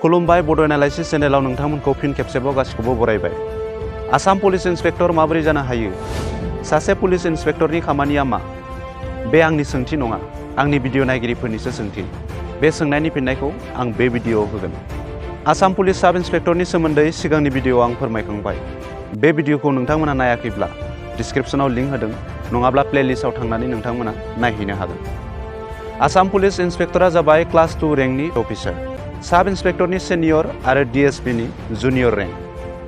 खुलुमबाय बड' एनालाइसिस चेनेलाव नोंथांमोनखौ फिन खेबसेबाव गासिखौबो बरायबाय। आसाम पुलिस इन्सपेक्टर माबोरै जानो हायो? सासे पुलिस इन्सपेक्टरनि खामानिया मा? बे आंनि सोंथि नङा, आंनि भिडिअ नायगिरिफोरनिसो सोंथि। बे सोंनायनि फिननायखौ आं बे भिडिअआव होगोन। आसाम पुलिस साब इन्सपेक्टरनि सोमोन्दै सिगांनि भिडिअआव आं फोरमायखांबाय। बे भिडिअखौ नोंथांमोना नायाखैब्ला डिसक्रिप्शनाव लिंक होदों, नङाब्ला प्लेलिस्टआव थांनानै नोंथांमोना नायहैनो हागोन। आसाम पुलिस इन्सपेक्टरा जाबाय क्लास 2 रेंकनि अफिसार। साब इन्सपेक्टरनि सेनियर आरो डिएसपिनि जुनियर रेंक।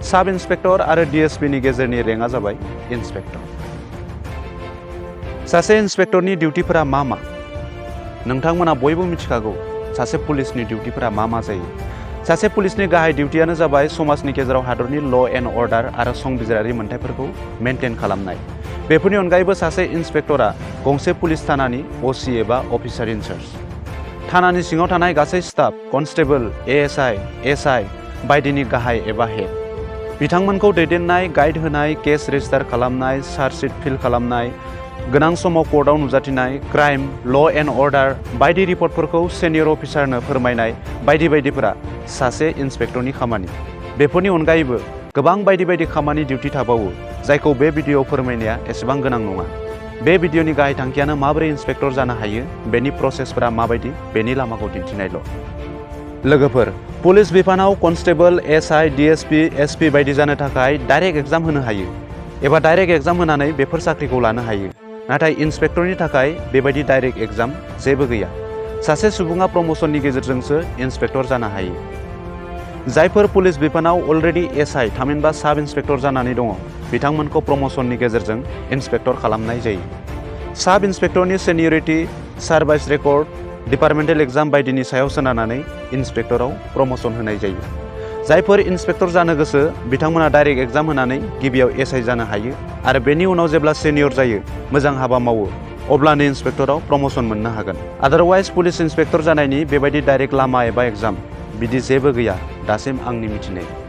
साब इन्सपेक्टर आरो डिएसपिनि गेजेरनि रेंकआ जाबाय इन्सपेक्टर। सासे इन्सपेक्टरनि डिउटिफोरा मा मा? नोंथांमोना बयबो मिथिखागौ सासे पुलिसनि डिउटिफोरा मा मा जायो। सासे पुलिसनि गाहाय डिउटियानो जाबाय समाजनि गेजेराव हादरनि ल' एन्ड अर्डार आरो संबिजिरारि मोन्थाइफोरखौ मेनटेन खालामनाय। बेफोरनि अनगायैबो सासे इन्सपेक्टरा गंसे पुलिस थानानि असि एबा अफिसार इनचार्ज। थानानि सिङाव थानाय गासै स्टाफ, कनस्टेबल, एएसआइ, एसआइ बायदिनि गाहाय एबा हेड। बिथांमोनखौ दैदेननाय, गाइड होनाय, केस रेजिस्टार खालामनाय, चार्जशिट फिल खालामनाय, गोनां समाव कर्टआव नुजाथिनाय, क्राइम, ल' एन्ड अर्डार बायदि रिपर्टफोरखौ सेनियर अफिसारनो फोरमायनाय बायदि बायदिफोरा सासे इन्सपेक्टरनि खामानि। बेफोरनि अनगायैबो गोबां बायदि बायदि खामानि डिउटि थाबावो, जायखौ बे भिडिअआव फोरमायनाया एसेबां गोनां नङा। बे भिडिअनि गाहाय थांखियानो माबोरै इन्सपेक्टर जानो हायो, बेनि प्रसेसफोरा माबायदि, बेनि लामाखौ दिन्थिनायल'। लोगोफोर, पुलिस बिफानाव कनस्टेबल, एसआइ, डिएसपि, एसपि बायदि जानो थाखाय डाइरेक्ट एग्जाम होनो हायो एबा डाइरेक्ट एग्जाम होनानै बेफोर साख्रिखौ लानो हायो। नाथाय इन्सपेक्टरनि थाखाय बेबायदि डाइरेक्ट एग्जाम जेबो गैया। सासे सुबुङा प्रमोशननि गेजेरजोंसो इन्सपेक्टर जानो हायो। जायफोर पुलिस बिफानाव अलरेडि एसआइ थामहिनबा साब इन्सपेक्टर जानानै दङ, बिथांमोनखौ प्रमोशननि गेजेरजों इन्सपेक्टर खालामनाय जायो। साब इन्सपेक्टरनि सेनियरिटि, सार्भिस रेकर्ड, डिपार्टमेन्टेल एग्जाम बायदिनि सायाव सोनारनानै इन्सपेक्टराव प्रमोशन होनाय जायो। जायफोर इन्सपेक्टर जानो गोसो, बिथांमोना डाइरेक्ट एग्जाम होनानै गिबियाव एसआइ जानो हायो आरो बेनि उनाव जेब्ला सेनियर जायो, मोजां हाबा मावो, अब्लानो इन्सपेक्टराव प्रमोशन मोननो हागोन। आदारवाइज पुलिस इन्सपेक्टर जानायनि बेबायदि डाइरेक्ट लामा एबा एग्जाम बिदि जेबो गैया दासिम आंनि मिथिनाय।